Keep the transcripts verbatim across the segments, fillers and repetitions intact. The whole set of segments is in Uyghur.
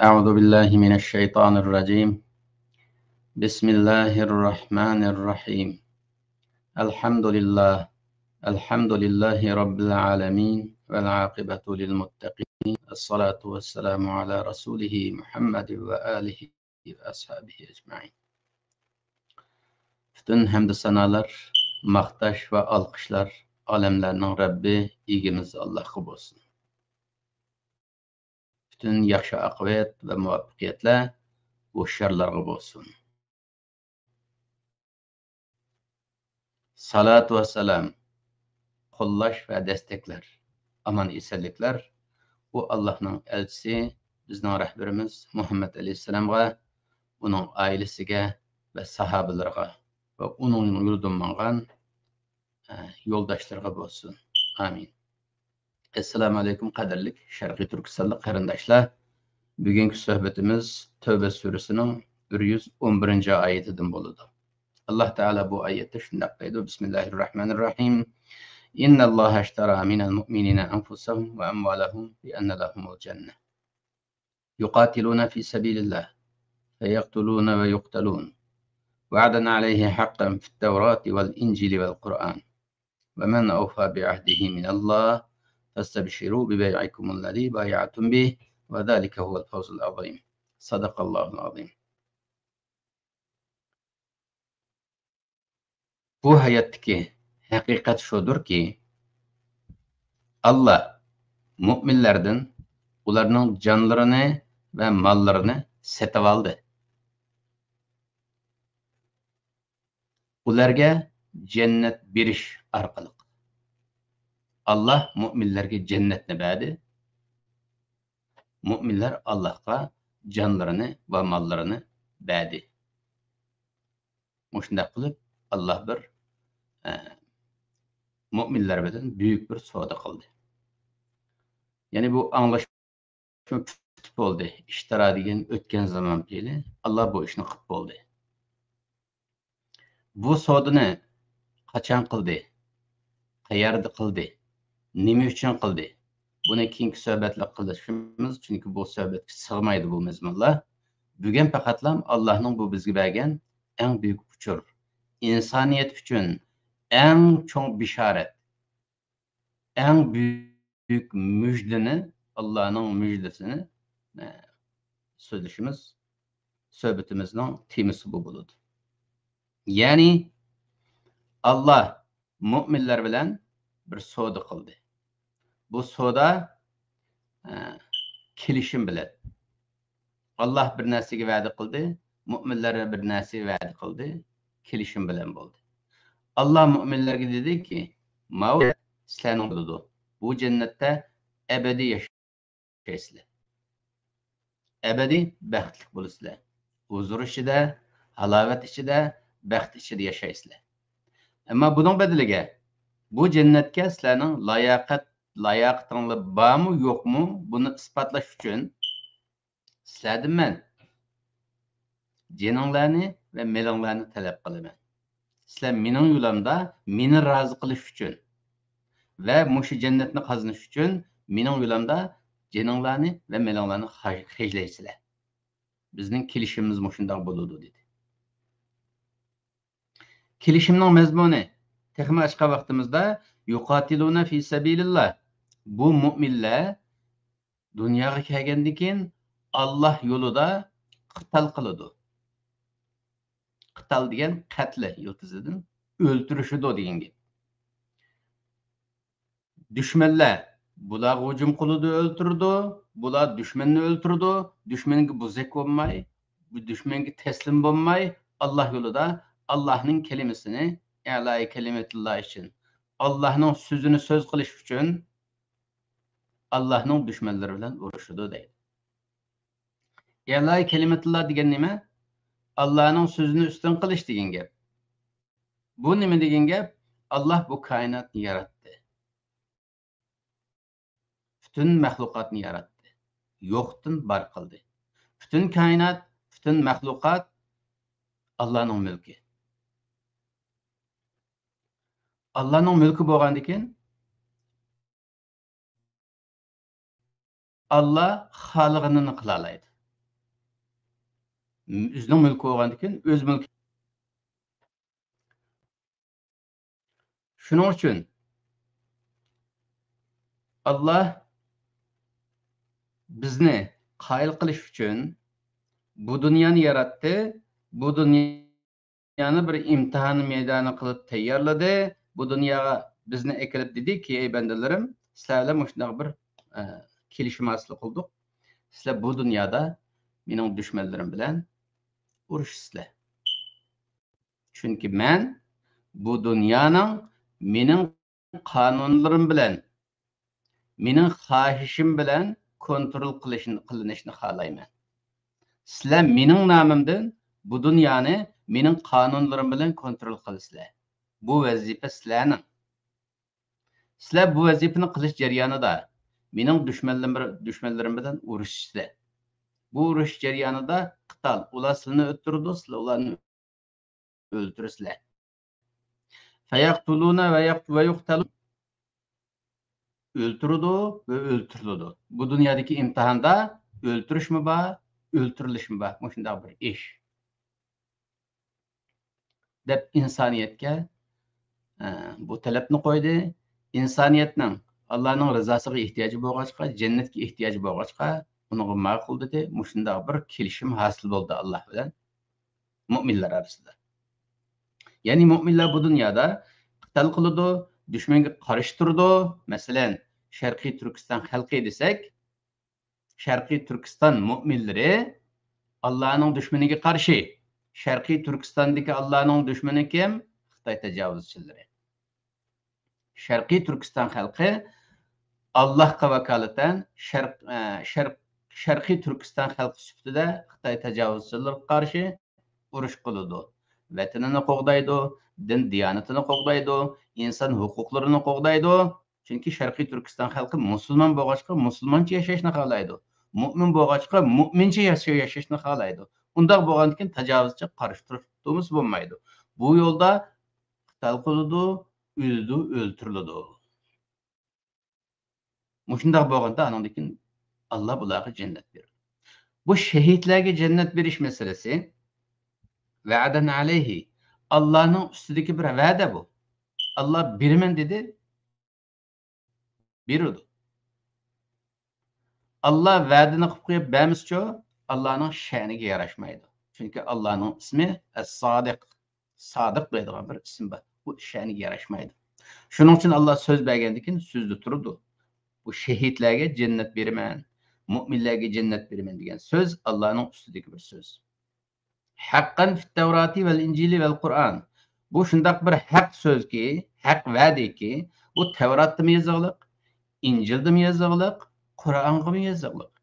أعوذ بالله من الشيطان الرجيم. بسم الله الرحمن الرحيم. الحمد لله. الحمد لله رب العالمين. والعاقبة للمتقين. الصلاة والسلام على رسوله محمد وآله وأصحابه أجمعين. پۈتۈن ھەمدۇ سانالار، ماختاش ۋە ئالقىشلار ئالەملەرنىڭ رەببى، ئىگىمىز ئاللاھقا بولسۇن. پۈتۈن ياخشى ئاقىۋەت ۋە مۇۋەپپەقىيەتلەر ھوشيارلارغا بولسۇن. سالاتۇ ۋەسسالام، قوللاش ۋە دەستەكلەر، ئامان-ئېسەنلىكلەر ئۇ ئاللاھنىڭ ئەلچىسى، بىزنىڭ رەھبىرىمىز مۇھەممەد ئەلەيھىسسالامغا، ئۇنىڭ ئائىلىسىگە ۋە ساھابىلىرىغا ۋە ئۇنىڭ يولىدىن ماڭغان، ئە، يولداشلىرىغا بولسۇن. ئامىن. ئەسسالامۇ ئەلەيكۇم، قەدىرلىك شەرقىي تۈركىستانلىق قېرىنداشلار. بۈگۈنكى سۆھبىتىمىز تەۋبە سۈرىسىنىڭ بىر يۈز ئون بىرىنچى ئايىتىدىن بولىدۇ. ئاللاھ تائالا بۇ ئايەتتە شۇنداق دەيدۇ، بىسمىللاھىررەھمانىررەھىم. إن الله اشترى من المؤمنين أنفسهم وأموالهم بأن لهم الجنة. يقاتلون في سبيل الله فيقتلون ويقتلون. وعدا عليه حقا في التوراة والإنجيل والقرآن. ومن أوفى بعهده من الله. فاستبشروا ببيعكم الذي بايعتم به. وذلك هو الفوز العظيم. صدق الله العظيم. بۇ ھاياتتىكى ھەقىقەت شۇدۇركى، ئاللاھ مۆمىنلەردىن ئۇلارنىڭ جانلىرىنى ۋە ماللىرىنى سېتىۋالدى. ئۇلارغا جەننەت بېرىش ئارقىلىق ئاللاھ مۆمىنلەرگە جەننەتنى بەردى. مۆمىنلەر ئاللاھقا جانلىرىنى ۋە ماللىرىنى بەردى. مۇشۇنداق قىلىپ، ئاللاھ بىر، ئە، مۆمىنلەر بىلەن بۈيۈك بىر سودا قىلدى. يەنى بۇ ئاڭلاشما پۈتۈپ بولدى. ئىشتىرا دېگەن ئۆتكەن زامان پېئىلى. ئاللاھ بۇ ئىشنى قىلىپ بولدى. بۇ سودىنى قاچان قىلدى؟ قەيەردە قىلدى؟ نېمە ئۈچۈن قىلدى؟ بۇنى كېيىنكى سۆھبەتلەر قىلىشىمىز، چۈنكى بۇ سۆھبەتكە سىغمايدۇ بۇ مەزمۇنلار. بۈگۈن پەقەتلا ئاللاھنىڭ بۇ بىزگە بەرگەن ئەڭ بۈيۈك ئۇچۇر، ئىنسانىيەت ئۈچۈن ئەڭ چوڭ بېشارەت، ئەڭ بۈيۈك مۈجدىنى، ئاللاھنىڭ مۈجدىسىنى، ئە، سۆزلىشىمىز، سۆھبىتىمىزنىڭ تېمىسى بۇ بولىدۇ. يەنى ئاللاھ مۆمىنلەر بىلەن بىر سودا قىلدى. بۇ سودا، ئە، كېلىشىم بىلەن. ئاللاھ بىر نەرسىگە ۋەدە قىلدى، مۆمىنلەرگە بىر نەرسە ۋەدە قىلدى، كېلىشىم بىلەن بولدى. ئاللاھ مۆمىنلەرگە دېدىكى، ماۋۇ سىلەرنىڭ بولىدۇ. بۇ جەننەتتە ئەبەدىي ياشايسىلەر. ئەبەدىي بەختلىك بولىسىلەر. ھۇزۇر ئىچىدە، ھالاۋەت ئىچىدە، بەخت ئىچىدە ياشايسىلەر. ئەمما بۇنىڭ بەدىلىگە، بۇ جەننەتكە سىلەرنىڭ لاياقەت، لاياقىتىڭلار بارمۇ، يوقمۇ، بۇنى ئىسپاتلاش ئۈچۈن سىلەردىن مەن جېنىڭلارنى ۋە مېلىڭلارنى تەلەپ قىلىمەن. سىلەر مېنىڭ يولۇمدا مېنى رازى قىلىش ئۈچۈن ۋە مۇشۇ جەننەتنى قازىنىش ئۈچۈن مېنىڭ يولۇمدا جېنىڭلارنى ۋە مېلىڭلارنى خەج-، خەجلەيسىلەر. بىزنىڭ كېلىشىمىمىز مۇشۇنداق بولىدۇ، دېدى. كېلىشىمنىڭ مەزمۇنى، تېخىمۇ ئاچقان ۋاقتىمىزدا، يۇقاتىلۇنە فى سەبىلىللا. بۇ مۆمىنلەر دۇنياغا كەلگەندىن كېيىن ئاللاھ يولىدا قىتال قىلىدۇ. قىتال دېگەن قەتلى يىلتىزىدىن ئۆلتۈرۈشىدۇ دېگەن گەپ. دۈشمەنلەر بۇلارغا ھۇجۇم قىلىدۇ، ئۆلتۈرىدۇ، بۇلار دۈشمەننى ئۆلتۈرىدۇ، دۈشمەنگە بۇزەك بولماي، بۇ دۈشمەنگە تەسلىم بولماي، ئاللاھ يولىدا، ئاللاھنىڭ كەلىمىسىنى، ئەلائى كەلىمەتۇللا ئۈچۈن، ئاللاھنىڭ سۆزىنى سۆز قىلىش ئۈچۈن، ئاللاھنىڭ دۈشمەنلىرى بىلەن ئۇرۇشىدۇ دەيدۇ. ئەلائى كەلىمەتۇللا دېگەن نېمە؟ ئاللاھنىڭ سۆزىنى ئۈستۈن قىلىش دېگەن گەپ. بۇ نېمە دېگەن گەپ؟ ئاللاھ بۇ كائىناتنى ياراتتى. پۈتۈن مەخلۇقاتنى ياراتتى. يوقتىن بار قىلدى. پۈتۈن كائىنات، پۈتۈن مەخلۇقات ئاللاھنىڭ مۈلكى. ئاللاھنىڭ مۈلكى بولغاندىكىن، ئاللاھ خالىغىنىنى قىلالايدۇ. ئۆزىنىڭ مۈلكى بولغاندىكىن ئۆز مۈلكى. شۇنىڭ ئۈچۈن ئاللا بىزنى قايىل قىلىش ئۈچۈن بۇ دۇنيانى ياراتتى. بۇ دۇنيانى بىر ئىمتىھان مەيدانى قىلىپ تەييارلىدى. بۇ دۇنياغا بىزنى ئەكېلىپ دېدىكى، ئەي بەندىلىرىم، سىلەر بىلەن مۇشۇنداق بىر، ئە، كېلىشىم ھاسىل قىلدۇق. سىلەر بۇ دۇنيادا مېنىڭ دۈشمەنلىرىم بىلەن ئۇرۇشىسىلەر. چۈنكى مەن بۇ دۇنيانىڭ مېنىڭ قانۇنلىرىم بىلەن، مېنىڭ خاھىشىم بىلەن كونترول قىلىشنى، قىلىنىشنى خالايمەن. سىلەر مېنىڭ نامىمدىن بۇ دۇنيانى مېنىڭ قانۇنلىرىم بىلەن كونترول قىلىسىلەر. بۇ ۋەزىپە سىلەرنىڭ. سىلەر بۇ ۋەزىپىنى قىلىش جەريانىدا مېنىڭ دۈشمەنلىرىم، دۈشمەنلىرىم بىلەن ئۇرۇشىسىلەر. بۇ ئۇرۇش جەريانىدا قىتال، ئۇلار سىلىنى ئۆلتۈرىدۇ، سىلەر ئۇلارنى ئۆلتۈرىسىلەر. فيقتلون ويق-، ويقتلون. ئۆلتۈرىدۇ ۋە ئۆلتۈرۈلىدۇ. بۇ دۇنيادىكى ئىمتىھاندا ئۆلتۈرۈشمۇ بار، ئۆلتۈرۈلۈشمۇ بار. مۇشۇنداق بىر ئىش. دەپ ئىنسانىيەتكە، ئە، بۇ تەلەپنى قويدى. ئىنسانىيەتنىڭ ئاللانىڭ رىزاسىغا ئېھتىياجى بولغاچقا، جەننەتكە ئېھتىياجى بولغاچقا، ئۇنىڭغا ماقۇل دېدى. مۇشۇنداق بىر كېلىشىم ھاسىل بولدى ئاللا بىلەن مۇئمىنلار ئارىسىدا. يەنى مۇئمىنلار بۇ دۇنيادا قىتال قىلىدۇ، دۈشمەنگە قارشى تۇرىدۇ. مەسىلەن، شەرقىي تۈركىستان خەلقى دېسەك، شەرقىي تۈركىستان مۇئمىنلىرى ئاللانىڭ دۈشمىنىگە قارشى. شەرقىي تۈركىستاندىكى ئاللانىڭ دۈشمىنى كىم؟ خىتاي تاجاۋۇزچىلىرى. شەرقىي تۈركىستان خەلقى ئاللاھقا ۋاكالىتەن شەرق-، ئە، شەرق-، شەرقىي تۈركىستان خەلقى سۈپىتىدە خىتاي تاجاۋۇزچىلىرىغا قارشى ئۇرۇش قىلىدۇ. ۋەتىنىنى قوغدايدۇ، دىن دىيانىتىنى قوغدايدۇ، ئىنسان ھوقۇقلىرىنى قوغدايدۇ. چۈنكى شەرقىي تۈركىستان خەلقى مۇسۇلمان بولغاچقا، مۇسۇلمانچە ياشاشنى خالايدۇ. مۇئمىن بولغاچقا، مۇئمىنچە ياشا-، ياشاشنى خالايدۇ. ئۇنداق بولغاندىكىن تاجاۋۇزچىغا قارشى تۇرۇش تۇرمىسا بولمايدۇ. بۇ يولدا قىتال قىلىدۇ، ئۆلىدۇ، ئۆلتۈرۈلىدۇ. مۇشۇنداق بولغاندا ئانىڭدىن كېيىن ئاللا بۇلارغا جەننەت بېرىدۇ. بۇ شېھىتلەرگە جەننەت بېرىش مەسىلىسى، ۋەئدەن ئەلەيھى، ئاللانىڭ ئۈستىدىكى بىر ۋەدە بۇ. ئاللا بېرىمەن دېدى، بېرىدۇ. ئاللا ۋەدىنى قىلىپ قويۇپ بەرمىسىچۇ، ئاللانىڭ شەنىگە ياراشمايدۇ. چۈنكى ئاللانىڭ ئىسمى ئەس-سادىق. سادىق دەيدىغان بىر ئىسىم بار. بۇ شەنىگە ياراشمايدۇ. شۇنىڭ ئۈچۈن ئاللا سۆز بەرگەندىن كېيىن سۆزدە تۇرىدۇ. بۇ شېھىتلەرگە جەننەت بېرىمەن، مۇئمىنلەرگە جەننەت بېرىمەن دېگەن سۆز ئاللانىڭ ئۈستىدىكى بىر سۆز. ھەققەن فىت تەۋراتى ۋەل ئىنجىلى ۋەل قۇرئان. بۇ شۇنداق بىر ھەق سۆزكى، ھەق ۋەدىكى، بۇ تەۋراتتىمۇ يېزىقلىق، ئىنجىلدىمۇ يېزىقلىق، قۇرئانغىمۇ يېزىقلىق.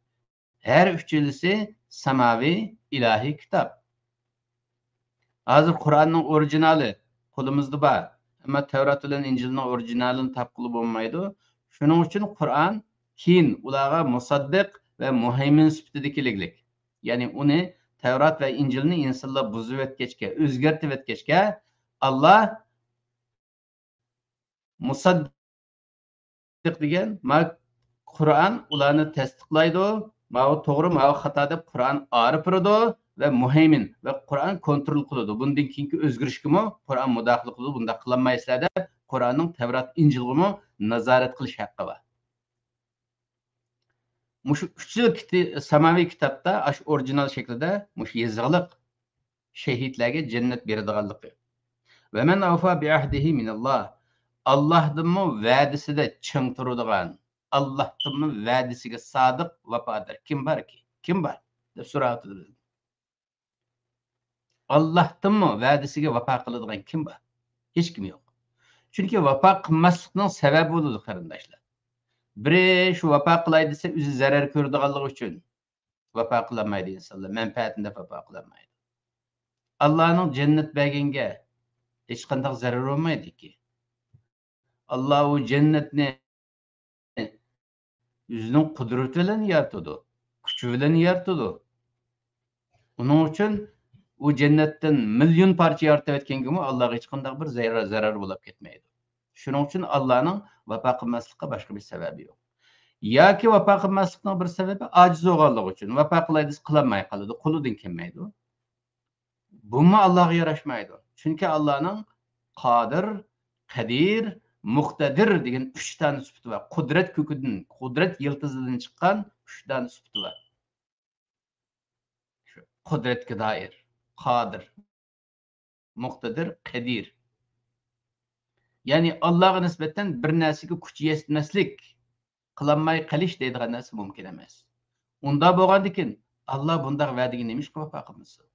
ھەر ئۈچىلىسى ساماۋى ئىلاھىي كىتاب. ھازىر قۇرئاننىڭ ئورىگىنالى قولىمىزدا بار، ئەمما تەۋرات بىلەن ئىنجىلنىڭ ئورىگىنالىنى تاپقىلى بولمايدۇ. شۇنىڭ ئۈچۈن قۇرئان كېيىن ئۇلارغا مۇسەددىق ۋە مۇھەيمىن سۈپىتىدە كېلىگلىك. يەنى ئۇنى تەۋرات ۋە ئىنجىلنى ئىنسانلار بۇزۇۋەتكەچكە، ئۆزگەرتىۋەتكەچكە، ئاللا مۇسەددىق دېگەن، ما قۇرئان ئۇلارنى تەستىقلايدۇ، ماۋۇ توغرا، ماۋۇ خاتا دەپ قۇرئان ئايرىپ بېرىدۇ ۋە مۇھەيمىن ۋە قۇرئان كونترول قىلىدۇ. بۇندىن كېيىنكى ئۆزگىرىشكىمۇ قۇرئان مۇداخىلە قىلىدۇ، بۇنداق قىلالمايسىلەر دەپ قۇرئاننىڭ تەۋرات، ئىنجىلغىمۇ نازارەت قىلىش ھەققى بار. مۇشۇ ئۈچ خىل كىتى-، ساماۋى كىتابتا ئاشۇ ئورىگىنال شەكلىدە مۇشۇ يېزىقلىق شېھىتلەرگە جەننەت بېرىدىغانلىقى. ۋەمەن ئەۋفا بىئەھدىھى مىنەللا. ئاللاھتىنمۇ ۋەدىسىدە چىڭ تۇرىدىغان، ئاللاھتىنمۇ ۋەدىسىگە سادىق، ۋاپادار كىم باركى؟ كىم بار؟ دەپ سوراۋاتىدۇ بىزدىن. ئاللاھتىنمۇ ۋەدىسىگە ۋاپا قىلىدىغان كىم بار؟ ھېچكىم يوق. چۈنكى ۋاپا قىلماسلىقنىڭ سەۋەبى بولىدۇ، قېرىنداشلار. بىرى شۇ ۋاپا قىلاي دېسە، ئۆزى زەرەر كۆرىدىغانلىقى ئۈچۈن ۋاپا قىلالمايدۇ ئىنسانلار، مەنپەئەتىنى دەپ ۋاپا قىلالمايدۇ. ئاللانىڭ جەننەت بەرگەنگە ھېچقانداق زەرەر بولمايدۇكى. ئاللا ئۇ جەننەتنى ئۆزىنىڭ قۇدرىتى بىلەن يارىتىدۇ، كۈچى بىلەن يارىتىدۇ. ئۇنىڭ ئۈچۈن ئۇ جەننەتتىن مىليون پارچە يارىتىۋەتكەنگىمۇ ئاللاغا ھېچقانداق بىر زەرەر، زەرەر بولاپ كەتمەيدۇ. شۇنىڭ ئۈچۈن ئاللانىڭ ۋاپا قىلماسلىققا باشقا بىر سەۋەبى يوق. ياكى ۋاپا قىلماسلىقنىڭ بىر سەۋەبى ئاجىز بولغانلىقى ئۈچۈن، ۋاپا قىلاي دېسە قىلالماي قالىدۇ، قولىدىن كەلمەيدۇ. بۇمۇ ئاللاغا ياراشمايدۇ. چۈنكى ئاللانىڭ قادىر، قەدىر، مۇقتەدىر دېگەن ئۈچ دانە سۈپىتى بار. قۇدرەت كۆكىدىن، قۇدرەت يىلتىزىدىن چىققان ئۈچ دانە سۈپىتى بار. شۇ قۇدرەتكە دائىر، قادىر، مۇقتەدىر، قەدىر. يەنى ئاللاغا نىسبەتەن بىر نەرسىگە كۈچ يەتمەسلىك، قىلالماي قېلىش دەيدىغان نەرسە مۇمكىن ئەمەس. ئۇنداق بولغاندىكىن، ئاللا بۇنداق ۋەدىگە نېمىشقا ۋاپا قىلمىسۇن؟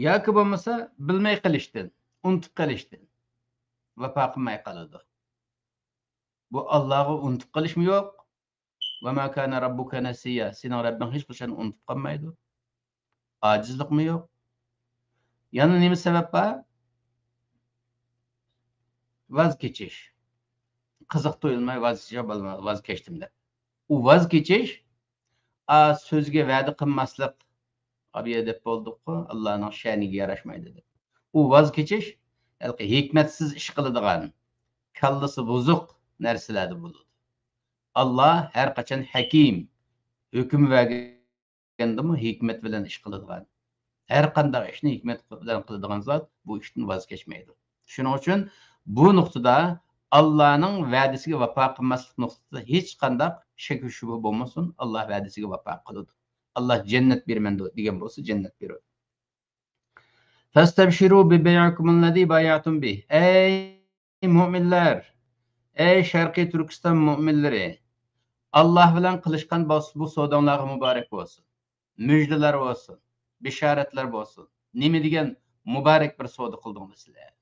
ياكى بولمىسا بىلمەي قېلىشتىن، ئۇنتۇپ قېلىشتىن ۋاپا قىلماي قالىدۇ. بۇ ئاللاغا ئۇنتۇپ قېلىشمۇ يوق. وما كان ربك نسيا. سېنىڭ رەببىڭ ھېچقاچان ئۇنتۇپ قالمايدۇ. ئاجىزلىقمۇ يوق. يەنە نېمە سەۋەب بار؟ ۋاز كېچىش. قىزىق تۇيۇلماي ۋاز كېچىش، ۋاز كەچتىم دەپ. ئۇ ۋاز كېچىش، ئا، سۆزگە ۋەدە قىلماسلىق. ئابىيە دەپ بولدۇققۇ، ئاللانىڭ شەنىگە ياراشمايدۇ دەپ. ئۇ ۋاز كېچىش، ھېلىقى ھېكمەتسىز ئىش قىلىدىغان، كاللىسى بۇزۇق نەرسىلەردە بولىدۇ. ئاللا ھەر قاچان ھەكىم، ھۆكۈم بەرگەندىمۇ ھېكمەت بىلەن ئىش قىلىدىغان. ھەر قانداق ئىشنى ھېكمەت بىلەن قىلىدىغان زات بۇ ئىشتىن ۋاز كەچمەيدۇ. شۇنىڭ ئۈچۈن بۇ نۇقتىدا ئاللانىڭ ۋەدىسىگە ۋاپا قىلماسلىق نۇقتىسىدا ھېچقانداق شەك-شۈبھە بولمىسۇن، ئاللا ۋەدىسىگە ۋاپا قىلىدۇ. ئاللا جەننەت بېرىمەن دېگەن بولسا جەننەت بېرىدۇ. فاستبشروا ببيعكم الذي بايعتم به. ئەي مۆمىنلەر، ئەي شەرقىي تۈركىستان مۆمىنلىرى، ئاللا بىلەن قىلىشقان بۇ سوداڭلارغا مۇبارەك بولسۇن. مۈجدىلەر بولسۇن، بېشارەتلەر بولسۇن. نېمە دېگەن مۇبارەك بىر سودا قىلدىڭلار سىلەر.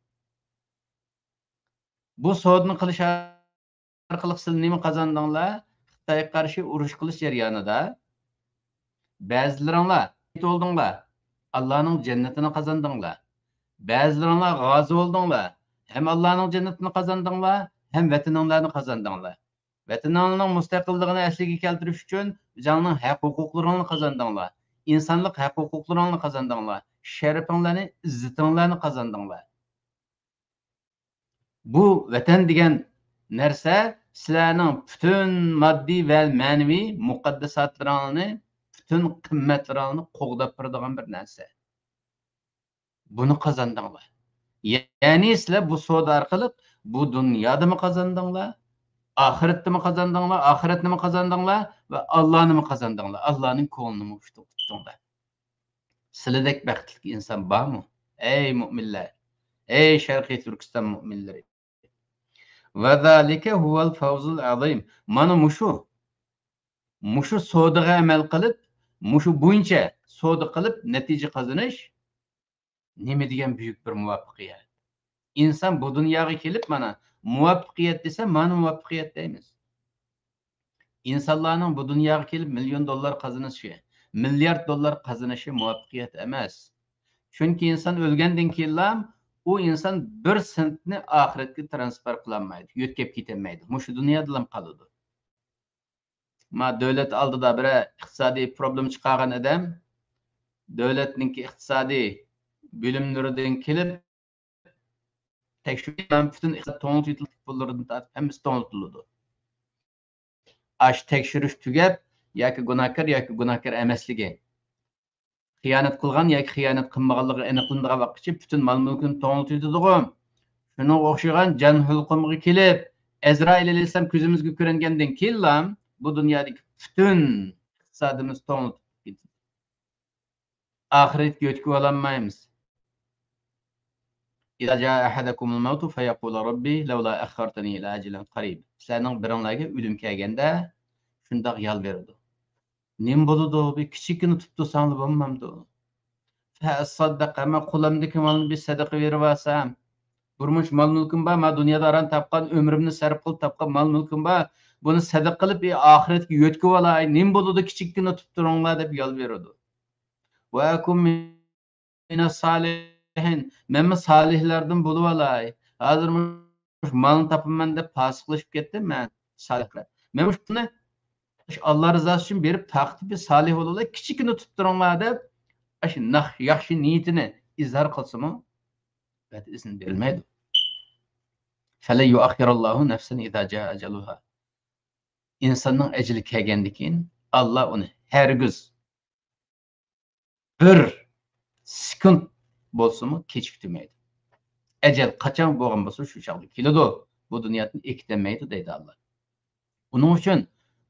بۇ سودىنى قىلىش ئارقىلىق سىلەر نېمە قازاندىڭلار؟ خىتايغا قارشى ئۇرۇش قىلىش جەريانىدا بەزىلىرىڭلار شېھىت بولدۇڭلار، ئاللانىڭ جەننىتىنى قازاندىڭلار. بەزىلىرىڭلار غازى بولدۇڭلار، ھەم ئاللانىڭ جەننىتىنى قازاندىڭلار، ھەم ۋەتىنىڭلارنى قازاندىڭلار. ۋەتىنىڭلارنىڭ مۇستەقىللىقىنى ئەسلىگە كەلتۈرۈش ئۈچۈن ئۆزۈڭنىڭ ھەق ھوقۇقلىرىڭنى قازاندىڭلار. ئىنسانلىق ھەق ھوقۇقلىرىڭنى قازاندىڭلار. شەرىپىڭلارنى، ئىززىتىڭلارنى قازاندىڭلار. بۇ ۋەتەن دېگەن نەرسە سىلەرنىڭ پۈتۈن ماددىي ۋە مەنىۋى مۇقەدداساتلىرىڭلارنى، پۈتۈن قىممەتلىرىڭلارنى قوغداپ تۇرىدىغان بىر نەرسە. بۇنى قازاندىڭلار. يەنى سىلەر بۇ سودا ئارقىلىق بۇ دۇنيادىمۇ قازاندىڭلار، ئاخىرەتتىمۇ قازاندىڭلار، ئاخىرەتنىمۇ قازاندىڭلار ۋە ئاللانىمۇ قازاندىڭلار. ئاللانىڭ كۆڭلىنىمۇ ئۇتتۇڭلار. سىلىدەك بەختلىك ئىنسان بارمۇ؟ ئەي مۆمىنلەر، ئەي شەرقىي تۈركىستان مۆمىنلىرى. وذلك هو الفوز العظيم. مانا مۇشۇ، مۇشۇ سودىغا ئەمەل قىلىپ، مۇشۇ بويىچە سودا قىلىپ نەتىجە قازىنىش نېمە دېگەن بۈيۈك بىر مۇۋەپپەقىيەت. ئىنسان بۇ دۇنياغا كېلىپ، مانا، مۇۋەپپەقىيەت دېسە، مانا مۇۋەپپەقىيەت دەيمىز. ئىنسانلارنىڭ بۇ دۇنياغا كېلىپ مىليون دوللار قازىنىشى، مىليارد دوللار قازىنىشى مۇۋەپپەقىيەت ئەمەس. چۈنكى ئىنسان ئۆلگەندىن كېيىنلا ئۇ ئىنسان بىر سېنتنى ئاخىرەتكە ترانسفېر قىلالمايدۇ، يۆتكەپ كېتەلمەيدۇ. مۇشۇ دۇنيادىلا قالىدۇ. ما دۆلەت ئالدىدا بىرەر ئىقتىسادىي پروبلېما چىقارغان ئادەم دۆلەتنىڭكى ئىقتىسادىي بۆلۈملىرىدىن كېلىپ تەكشۈرۈپ، پۈتۈن ئىقتىساد توڭلىتىلىدۇ، پۇللىرىدىن تارتىپ ھەممىسى توڭلىتىلىدۇ. ئاشۇ تەكشۈرۈش تۈگەپ، ياكى گۇناھكار ياكى گۇناھكار ئەمەسلىكى، خىيانەت قىلغان ياكى خىيانەت قىلمىغانلىقى ئېنىقلىنىدىغان ۋاقىتقىچە پۈتۈن مال-مۈلكىنى توڭلىتىۋېتىدىغۇ. شۇنىڭغا ئوخشىغان جان ھۆلقۇمغا كېلىپ، ئەزرائىل ئەلەيھىسسالام كۆزىمىزگە كۆرۈنگەندىن كېيىنلا بۇ دۇنيادىكى پۈتۈن ئىقتىسادىمىز توڭلىتىپ كېتىدۇ. ئاخىرەتكە يۆتكىۋالالمايمىز. إذا جاء أحدكم الموت فيقول رب لولا أخرتني إلى أجل قريب. سىلەرنىڭ بىرىڭلارغا ئۆلۈم كەلگەندە شۇنداق يالۋۇرىدۇ. نېمە بولىدۇ؟ بىر كىچىككىنە تۇتۇپ تۇرساڭلا بولمامدۇ؟ فأصدق، ئەمما قولۇمدىكى مالنى بىر سەدىقە بېرىۋالسام، بىر مۇنچە مال-مۈلكۈم بار، ما دۇنيادا ئاران تاپقان، ئۆمرۈمنى سەرپ قىلىپ تاپقان مال-مۈلكۈم بار، بۇنى سەدىقە قىلىپ، ئاخىرەتكە يۆتكىۋالاي، نېمە بولىدۇ، كىچىككىنە تۇتۇپ تۇرۇڭلار دەپ يالۋۇرىدۇ. وأكن من الصالحين، مەنمۇ سالىھلاردىن بولۇۋالاي. ھازىر مۇشۇ مالنى تاپىمەن دەپ پاسىقلىشىپ كەتتىم مەن سالىھلار. مەن مۇشۇ پۇلنى ئاللا رىزاسى ئۈچۈن بېرىپ تارقىتىپ، سالىھ بولۇۋالاي، كىچىككىنە تۇتۇپ تۇرۇڭلار دەپ، ئاشۇ ناخ-، ياخشى نىيىتىنى ئىزھار قىلسىمۇ، ئىزن بېرىلمەيدۇ. فلن يؤخر الله نفسا إذا جاء أجلها. ئىنساننىڭ ئەجىلى كەلگەندىن كېيىن، ئاللا ئۇنى ھەرگىز بىر سېكۇنت بولسىمۇ كېچىكتۈرمەيدۇ. ئەجەل قاچان بولغان بولسا، شۇ چاغدا كېلىدۇ. بۇ دۇنيادىن ئەكېتەلمەيدۇ، دەيدۇ ئاللا. ئۇنىڭ ئۈچۈن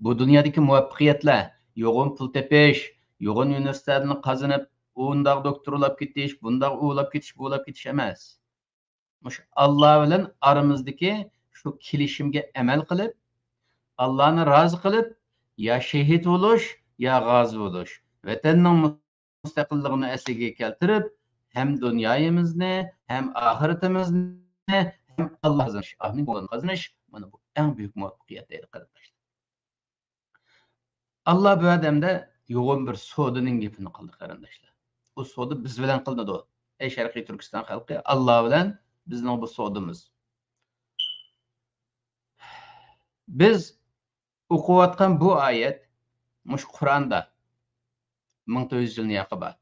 بۇ دۇنيادىكى مۇۋەپپەقىيەتلەر، يوغان پۇل تېپىش، يوغان ئۇنىۋېرسىتېتنى قازىنىپ، ئۇنداق دوكتور ئولاپ كېتىش، بۇنداق ئۇ ئولاپ كېتىش، بۇ ئولاپ كېتىش ئەمەس. مۇشۇ ئاللا بىلەن ئارىمىزدىكى شۇ كېلىشىمگە ئەمەل قىلىپ، ئاللانى رازى قىلىپ، يا شېھىت بولۇش، يا غازى بولۇش. ۋەتەننىڭ مۇستەقىللىقىنى ئەسلىگە كەلتۈرۈپ، ھەم دۇنيايىمىزنى، ھەم ئاخىرىتىمىزنى، ھەم ئاللا قازىنىش، ئاللانىڭ كۆڭلىنى قازىنىش، مانا بۇ ئەڭ بۈيۈك مۇۋەپپەقىيەت دەيدۇ، قېرىنداشلار. ئاللا بۇ ئادەمدە يوغان بىر سودىنىڭ گېپىنى قىلدى، قېرىنداشلار. ئۇ سودا بىز بىلەن قىلىنىدۇ. ئەي شەرقىي تۈركىستان خەلقى، ئاللا بىلەن بىزنىڭ بۇ سودىمىز. بىز ئوقۇۋاتقان بۇ ئايەت مۇشۇ قۇرئاندا مىڭ تۆت يۈز يىلنى ياقى بار.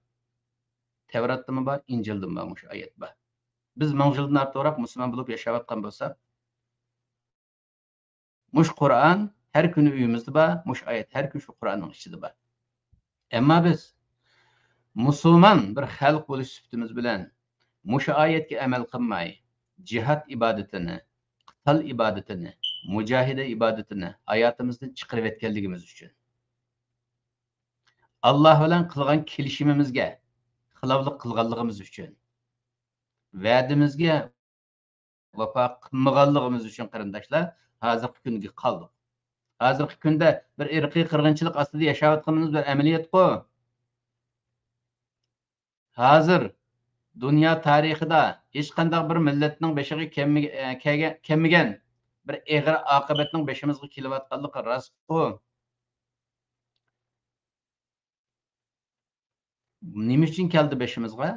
تەۋراتتىمۇ بار، ئىنجىلدىمۇ بار، مۇشۇ ئايەت بار. بىز مىڭ يىلدىن ئارتۇقراق مۇسۇلمان بولۇپ ياشاۋاتقان بولساق، مۇشۇ قۇرئان ھەر كۈنى ئۆيىمىزدە بار، مۇشۇ ئايەت ھەر كۈنى شۇ قۇرئاننىڭ ئىچىدە بار. ئەمما بىز مۇسۇلمان بىر خەلق بولۇش سۈپىتىمىز بىلەن مۇشۇ ئايەتكە ئەمەل قىلماي، جىھاد ئىبادىتىنى، قىتال ئىبادىتىنى، مۇجاھىدە ئىبادىتىنى ھاياتىمىزدىن چىقىرىۋەتكەنلىكىمىز ئۈچۈن، ئاللا بىلەن قىلغان كېلىشىمىمىزگە خىلاپلىق قىلغانلىقىمىز ئۈچۈن، ۋەدىمىزگە ۋاپا قىلمىغانلىقىمىز ئۈچۈن، قېرىنداشلار، ھازىرقى كۈنگە قالدۇق. ھازىرقى كۈندە بىر ئىرقىي قىرغىنچىلىق ئاستىدا ياشاۋاتقىنىمىز بىر ئەمەلىيەتقۇ. ھازىر دۇنيا تارىخىدا ھېچقانداق بىر مىللەتنىڭ بېشىغا كەلمىگە-، ئە، كەلگەن، كەلمىگەن بىر ئېغىر ئاقىۋەتنىڭ بېشىمىزغا كېلىۋاتقانلىقى راستقۇ. نېمە ئۈچۈن كەلدى بېشىمىزغا؟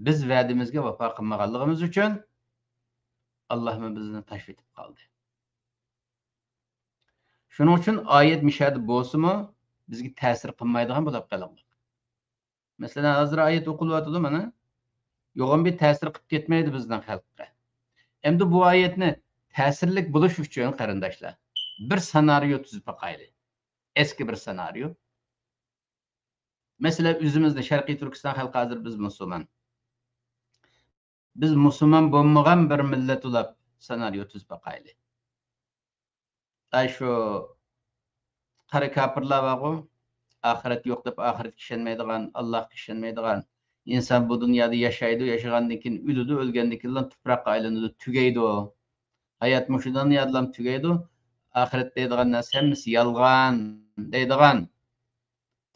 بىز ۋەدىمىزگە ۋاپا قىلمىغانلىقىمىز ئۈچۈن ئاللاھمۇ بىزنى تاشلىۋېتىپ قالدى. شۇنىڭ ئۈچۈن ئايەت مىشەدە بولسىمۇ، بىزگە تەسىر قىلمايدىغان بولۇپ قالغان. مەسىلەن، ھازىر ئايەت ئوقۇلۇۋاتىدۇ مانا. يوغان بىر تەسىر قىلىپ كەتمەيدۇ بىزنىڭ خەلققە. ئەمدى بۇ ئايەتنى تەسىرلىك بولۇش ئۈچۈن، قېرىنداشلار، بىر سېنارىيو تۈزۈپ باقايلى. ئەسكى بىر سېنارىيو. مەسىلەن، ئۆزىمىزدە شەرقىي تۈركىستان خەلقى ھازىر بىز مۇسۇلمان. بىز مۇسۇلمان بولمىغان بىر مىللەت بولاپ سېنارىيو تۈزۈپ باقايلى. ئاي شۇ قارا كاپىرلار بارغۇ، ئاخىرەت يوق دەپ ئاخىرەتكە ئىشەنمەيدىغان، ئاللاھقا ئىشەنمەيدىغان. ئىنسان بۇ دۇنيادا ياشايدۇ، ياشىغاندىن كېيىن ئۆلىدۇ، ئۆلگەندىن كېيىنلا تۇپراققا ئايلىنىدۇ، تۈگەيدۇ. ھايات مۇشۇ دۇنيادىلا تۈگەيدۇ. ئاخىرەت دەيدىغان نەرسە ھەممىسى يالغان دەيدىغان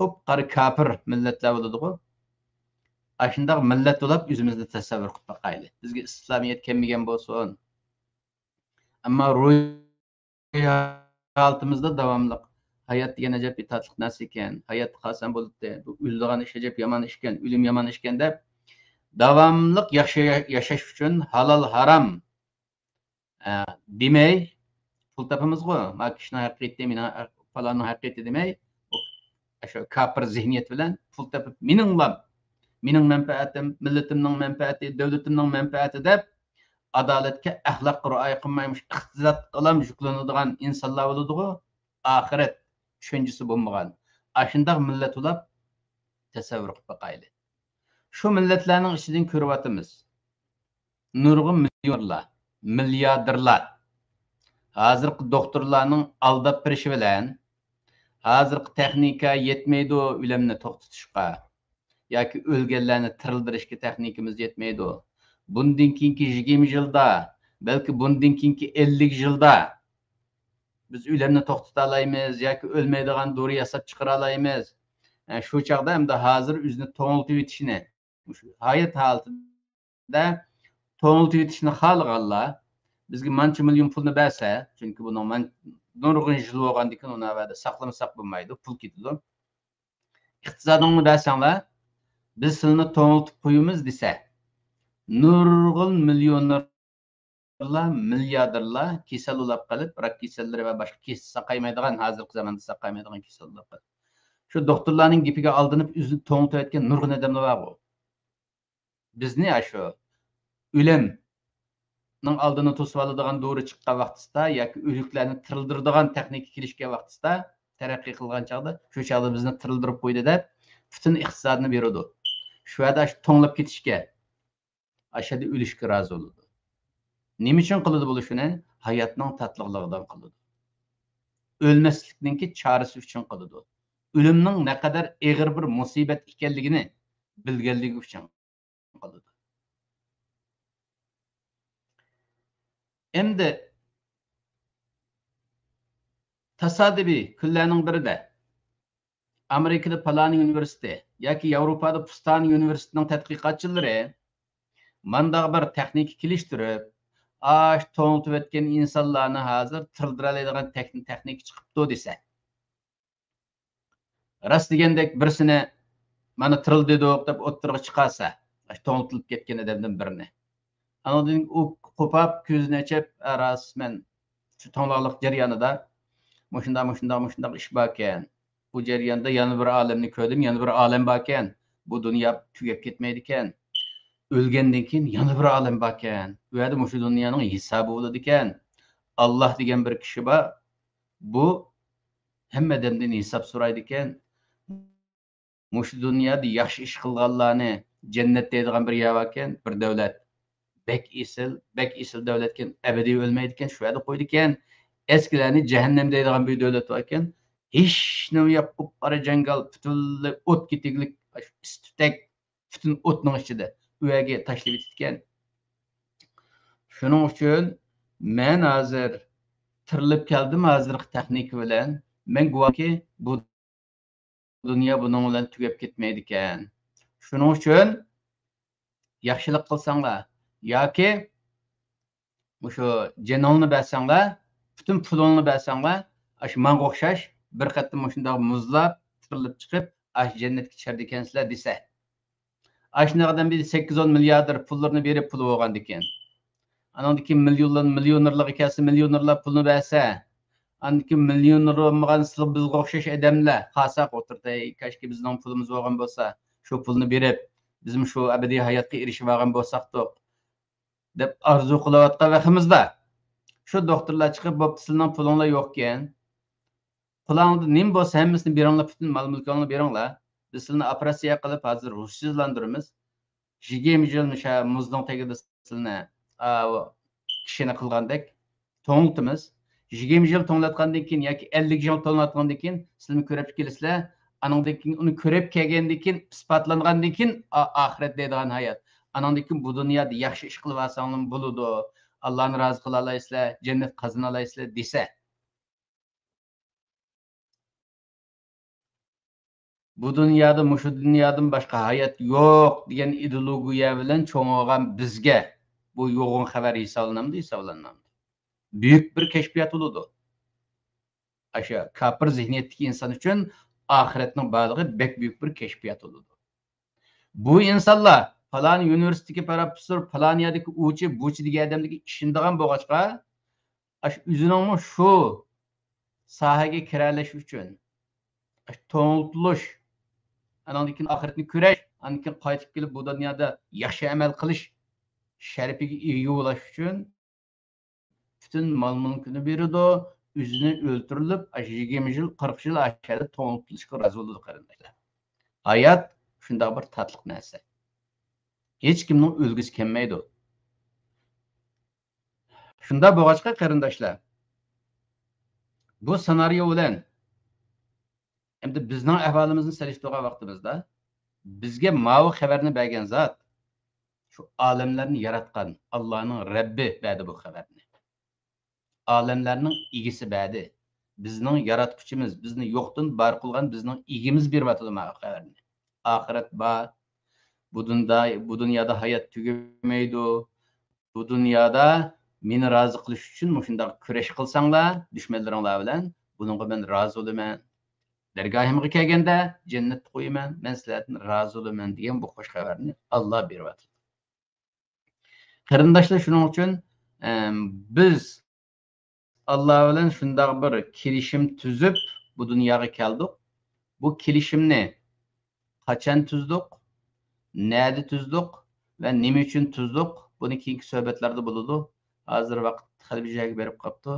قۇپقارا كاپىر مىللەتلەر بولىدىغۇ. ئاشۇنداق مىللەت بولاپ ئۆزىمىزنى تەسەۋۋۇر قىلىپ باقايلى. بىزگە ئىسلامىيەت كەلمىگەن بولسۇن. ئەمما روھىي ھالىتىمىزدا داۋاملىق ھايات دېگەن ئەجەب بىر تاتلىق نەرسە ئىكەن، ھاياتتا قالسام بولاتتى، بۇ ئۆلىدىغان ئىش ئەجەب يامان ئىشكەن، ئۆلۈم يامان ئىشكەن دەپ، داۋاملىق ياخشى يا-، ياشاش ئۈچۈن ھالال ھارام، ئە، دېمەي، پۇل تاپىمىزغۇ، ما كىشىنىڭ ھەققى يەتتى، مېنىڭ ھەق-، پالاننىڭ ھەققى يەتتى دېمەي، ئاشۇ كاپىر زېھنىيەت بىلەن پۇل تېپىپ، مېنىڭلا، مېنىڭ مەنپەئەتىم، مىللىتىمنىڭ مەنپەئەتى، دۆلىتىمنىڭ مەنپەئەتى دەپ، ئادالەتكە، ئەخلاققا رىئايە قىلماي، مۇشۇ ئىقتىسادقىلا يۈكلىنىدىغان ئىنسانلار بولىدىغۇ، ئاخىرەت چۈشەنچىسى بولمىغان، ئاشۇنداق مىللەت بولاپ تەسەۋۋۇر قىلىپ باقايلى. شۇ مىللەتلەرنىڭ ئىچىدىن كۆرۈۋاتىمىز. نۇرغۇن مىليونېرلار، مىلياردېرلار. ھازىرقى دوختۇرلارنىڭ ئالداپ بېرىشى بىلەن، ھازىرقى تېخنىكا يەتمەيدۇ ئۆلۈمنى توختىتىشقا ياكى ئۆلگەنلەرنى تىرىلدۈرۈشكە تېخنىكىمىز يەتمەيدۇ. بۇندىن كېيىنكى يىگىرمە يىلدا، بەلكى بۇندىن كېيىنكى ئەللىك يىلدا بىز ئۆلۈمنى توختىتالايمىز ياكى ئۆلمەيدىغان دورا ياساپ چىقىرالايمىز. ئە، شۇ چاغدا ئەمدى ھازىر ئۆزىنى توڭلىتىۋېتىشنى، مۇشۇ ھايات ھالىتىدە توڭلىتىۋېتىشنى خالىغانلار بىزگە مانچە مىليون پۇلنى بەرسە، چۈنكى بۇنىڭ مان-، نۇرغۇن يىل بولغاندىن كېيىن ئۇنى ئەۋەدە ساقلىمىساق بولمايدۇ، پۇل كېتىدۇ. ئىقتىسادىڭنى بەرسەڭلار، بىز سىلىنى توڭلىتىپ قويىمىز دېسە، نۇرغۇن مىليونېرلار، مىلياردېرلار كېسەل بولاپ قېلىپ، راك كېسەللىرى ۋە باشقا كېسەل ساقايمايدىغان، ھازىرقى زاماندا ساقايمايدىغان كېسەل بولاپ قېلىپ. شۇ دوختۇرلارنىڭ گېپىگە ئالدىنىپ، ئۆزىنى توڭلىتىۋەتكەن نۇرغۇن ئادەملەر بارغۇ. بىزنى ئاشۇ ئۆلۈمنىڭ ئالدىنى توسۇۋالىدىغان دورا چىققان ۋاقتىسىدا ياكى ئۆلۈكلەرنى تىرىلدۈرىدىغان تېخنىكا كېلىشكەن ۋاقتىسىدا، تەرەققىي قىلغان چاغدا، شۇ چاغدا بىزنى تىرىلدۈرۈپ قويدى دەپ، پۈتۈن ئىقتىسادىنى بېرىدۇ. شۇ يەردە ئاشۇ توڭلاپ كېتىشكە، ئاشۇ يەردە ئۆلۈشكە رازى بولىدۇ. نېمە ئۈچۈن قىلىدۇ بۇلار شۇنى؟ ھاياتنىڭ تاتلىقلىقىدىن قىلىدۇ. ئۆلمەسلىكنىڭكى چارىسى ئۈچۈن قىلىدۇ. ئۆلۈمنىڭ نەقەدەر ئېغىر بىر مۇسىبەت ئىكەنلىكىنى بىلگەنلىكى ئۈچۈن قىلىدۇ. ئەمدى تاسادىپىي كۈنلەرنىڭ بىرىدە ئامېرىكىدا پالان ئۇنىۋېرسىتېتى ياكى ياۋروپادا پۇستان ئۇنىۋېرسىتېتىنىڭ تەتقىقاتچىلىرى مانداق بىر تېخنىكا كېلىشتۈرۈپ، ئاش توڭلىتىۋەتكەن ئىنسانلارنى ھازىر تىرىلدۇرالايدىغان تېخ-، تېخنىكا چىقىپتۇ دېسە، راست دېگەندەك بىرسىنى مانا تىرىلدىدۇق دەپ ئوتتۇرىغا چىقارسا، ئاشۇ توڭلىتىلىپ كەتكەن ئادەمدىن بىرنى. ئاندىن ئۇ قوپاپ كۆزىنى ئېچىپ، «ئە، راست، مەن شۇ توڭلاقلىق جەريانىدا مۇشۇنداق، مۇشۇنداق، مۇشۇنداق ئىش باركەن. بۇ جەرياندا يەنە بىر ئالەمنى كۆردۈم، يەنە بىر ئالەم باركەن. بۇ دۇنيا تۈگەپ كەتمەيدىكەن. ئۆلگەندىن كېيىن يەنە بىر ئالەم باركەن. ئۇ يەردە مۇشۇ دۇنيانىڭ ھېسابى بولىدىكەن. ئاللاھ دېگەن بىر كىشى بار. بۇ ھەممە ئادەمدىن ھېساب سورايدىكەن. مۇشۇ دۇنيادا ياخشى ئىش قىلغانلارنى جەننەت دەيدىغان بىر يەر باركەن، بىر دۆلەت. بەك ئېسىل، بەك ئېسىل دۆلەتكەن، ئەبەدىي ئۆلمەيدىكەن، شۇ يەردە قويىدىكەن. ئەسكىلەرنى جەھەننەم دەيدىغان بىر دۆلەت باركەن. ھېچنېمە يوق، قۇپقارا جاڭگال، پۈتۈنلەي ئوت كېتىكلىك، ئىس تۈتەك، پۈتۈن ئوتنىڭ ئىچىدە. ئۇ يەرگە تاشلىۋېتىدىكەن. شۇنىڭ ئۈچۈن مەن ھازىر تىرىلىپ كەلدىم، ھازىرقى تېخنىكا بىلەن. مەن گۇۋاھكى، بۇ دۇنيا بۇنىڭ بىلەن تۈگەپ كەتمەيدىكەن. شۇنىڭ ئۈچۈن ياخشىلىق قىلساڭلار ياكى مۇشۇ جېنىڭلارنى بەرسەڭلار، پۈتۈن پۇلۇڭلارنى بەرسەڭلار، ئاشۇ ماڭا ئوخشاش بىر قېتىم مۇشۇنداق مۇزلاپ، تىرىلىپ چىقىپ، ئاشۇ جەننەتكە چىقىدىكەنسىلەر دېسە. ئاشۇنداق ئادەم بىر سەككىز ئون مىلياردېر پۇللىرىنى بېرىپ پۇلى بولغاندىكىن. ئانىڭدىن كېيىن مىليونلار، مىليونېرلارغا كەلسە، مىليونېرلار پۇلنى بەرسە. ئاندىن كېيىن مىليونېر بولمىغان سىلە بىزگە ئوخشاش ئادەملەر قالساق ئولتۇرۇپ، كاشكى بىزنىڭ پۇلىمىز بولغان بولسا، شۇ پۇلنى بېرىپ، بىزمۇ شۇ ئەبەدىي ھاياتقا ئېرىشىپ ئالغان بولساقتۇق، دەپ ئارزۇ قىلىۋاتقان ۋاقتىمىزدا، شۇ دوختۇرلار چىقىپ، بوپتۇ، سىلىنىڭ پۇلۇڭلار يوقكەن. قولۇڭلاردا نېمە بولسا ھەممىسىنى بېرىڭلار، پۈتۈن مال-مۈلكىڭلارنى بېرىڭلار. بىز سىلىنى ئوپېراتسىيە قىلىپ، ھازىر ھوشسىزلاندۇرىمىز. يىگىرمە يىل مۇشۇ مۇزنىڭ تېگىدە سىلىنى، ئاۋۇ كىشىنى قىلغاندەك توڭلىتىمىز. يىگىرمە يىل توڭلاتقاندىن كېيىن ياكى ئەللىك يىل توڭلاتقاندىن كېيىن سىلىمۇ كۆرۈپ كېلىسىلەر. ئانىڭدىن كېيىن، ئۇنى كۆرۈپ كەلگەندىن كېيىن، ئىسپاتلانغاندىن كېيىن، ئا-، ئاخىرەت دەيدىغان ھايات. ئانىڭدىن كېيىن بۇ دۇنيادا ياخشى ئىش قىلىۋالساڭلارمۇ بولىدۇ. ئاللانى رازى قىلالايسىلەر، جەننەت قازىنالايسىلەر دېسە. بۇ دۇنيادا، مۇشۇ دۇنيادىن باشقا ھايات يوق دېگەن ئىدېئولوگىيە بىلەن چوڭ بولغان بىزگە بۇ يوغان خەۋەر ھېسابلىنامدۇ؟ ھېسابلانمامدۇ؟ بۈيۈك بىر كەشپىيات بولىدۇ. ئاشۇ كاپىر زېھنىيەتتىكى ئىنسان ئۈچۈن ئاخىرەتنىڭ بارلىقى بەك بۈيۈك بىر كەشپىيات بولىدۇ. بۇ ئىنسانلار پالان يۇنىۋېرسىتېتتىكى پروفېسسور، پالان يەردىكى ئۇچى، بۇچى دېگەن ئادەملەرگە ئىشىنىدىغان بولغاچقا، ئاشۇ ئۆزىنىڭمۇ شۇ ساھەگە كىرەلەش ئۈچۈن، ئاشۇ توڭلىتىلىش، ئانىڭدىن كېيىن ئاخىرەتنى كۆرۈش، ئاندىن كېيىن قايتىپ كېلىپ بۇ دۇنيادا ياخشى ئەمەل قىلىش شەرىپىگە ئىگە بولاش ئۈچۈن پۈتۈن مال-مۈلكىنى بېرىدۇ، ئۆزىنى ئۆلتۈرۈلۈپ، ئاشۇ يىگىرمە يىل، قىرىق يىل ئاشۇ يەردە توڭلىتىلىشقا رازى بولىدۇ، قېرىنداشلار. ھايات شۇنداق بىر تاتلىق نەرسە. ھېچكىمنىڭ ئۆلگۈسى كەلمەيدۇ. شۇنداق بولغاچقا، قېرىنداشلار، بۇ سېنارىيو بىلەن ئەمدى بىزنىڭ ئەھۋالىمىزنى سېلىشتۇرغان ۋاقتىمىزدا، بىزگە ماۋۇ خەۋەرنى بەرگەن زات، شۇ ئالەملەرنى ياراتقان ئاللانىڭ رەببى بەردى بۇ خەۋەرنى. ئالەملەرنىڭ ئىگىسى بەردى. بىزنىڭ ياراتقۇچىمىز، بىزنى يوقتىن بار قىلغان بىزنىڭ ئىگىمىز بېرىۋاتىدۇ ماۋۇ خەۋەرنى. ئاخىرەت بار. بۇ دۇندا-، بۇ دۇنيادا ھايات تۈگىمەيدۇ. بۇ دۇنيادا مېنى رازى قىلىش ئۈچۈن مۇشۇنداق كۈرەش قىلساڭلار، دۈشمەنلىرىڭلار بىلەن، بۇنىڭغا مەن رازى بولىمەن. دەرگاھىمغا كەلگەندە جەننەتتە قويىمەن، مەن سىلەردىن رازى بولىمەن دېگەن بۇ خۇش خەۋەرنى ئاللا بېرىۋاتىدۇ. قېرىنداشلار، شۇنىڭ ئۈچۈن، ئەم، بىز ئاللا بىلەن شۇنداق بىر كېلىشىم تۈزۈپ، بۇ دۇنياغا كەلدۇق. بۇ كېلىشىمنى قاچان تۈزدۇق، نەدە تۈزدۇق ۋە نېمە ئۈچۈن تۈزدۇق، بۇنى كېيىنكى سۆھبەتلەردە بولىدۇ. ھازىر ۋاقىت خېلى بىر جايغا بېرىپ قاپتۇ.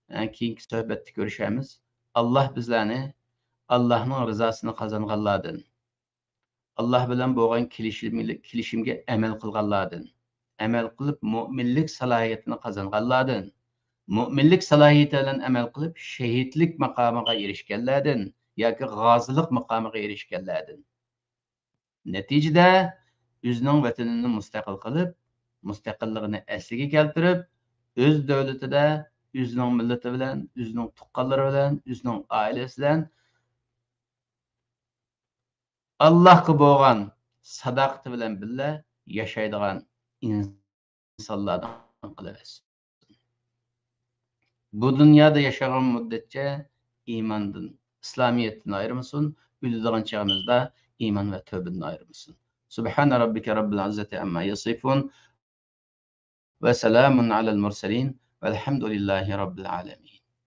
ئە، كېيىنكى سۆھبەتتە كۆرۈشەرمىز. ئاللا بىزلەرنى ئاللانىڭ رىزاسىنى قازانغانلاردىن، ئاللاھ بىلەن بولغان كېلىشىمگە ئەمەل قىلغانلاردىن، ئەمەل قىلىپ مۆمىنلىك سالاھىيىتىنى قازانغانلاردىن، مۆمىنلىك سالاھىيىتى بىلەن ئەمەل قىلىپ شېھىتلىك ماقامىغا ئېرىشكەنلەردىن ياكى غازىلىق ماقامىغا ئېرىشكەنلەردىن. نەتىجىدە ئۆزىنىڭ ۋەتىنىنى مۇستەقىل قىلىپ، مۇستەقىللىقىنى ئەسلىگە كەلتۈرۈپ، ئۆز دۆلىتىدە ئۆزىنىڭ مىللىتى بىلەن، ئۆزىنىڭ تۇغقانلىرى بىلەن، ئۆزىنىڭ ئائىلىسى بىلەن ئاللاھقا بولغان ساداقىتى بىلەن بىللە ياشايدىغان ئىنسانلاردىن قىلىۋەتسۇن. بۇ دۇنيادا ياشىغان مۇددەتچە ئىماندىن، ئىسلامىيەتتىن ئايرىمىسۇن، ئۆلىدىغان چېغىمىزدا ئىمان ۋە تۆبىدىن ئايرىمىسۇن. سبحان ربك رب العزة عما يصفون وسلام على المرسلين والحمد لله رب العالمين.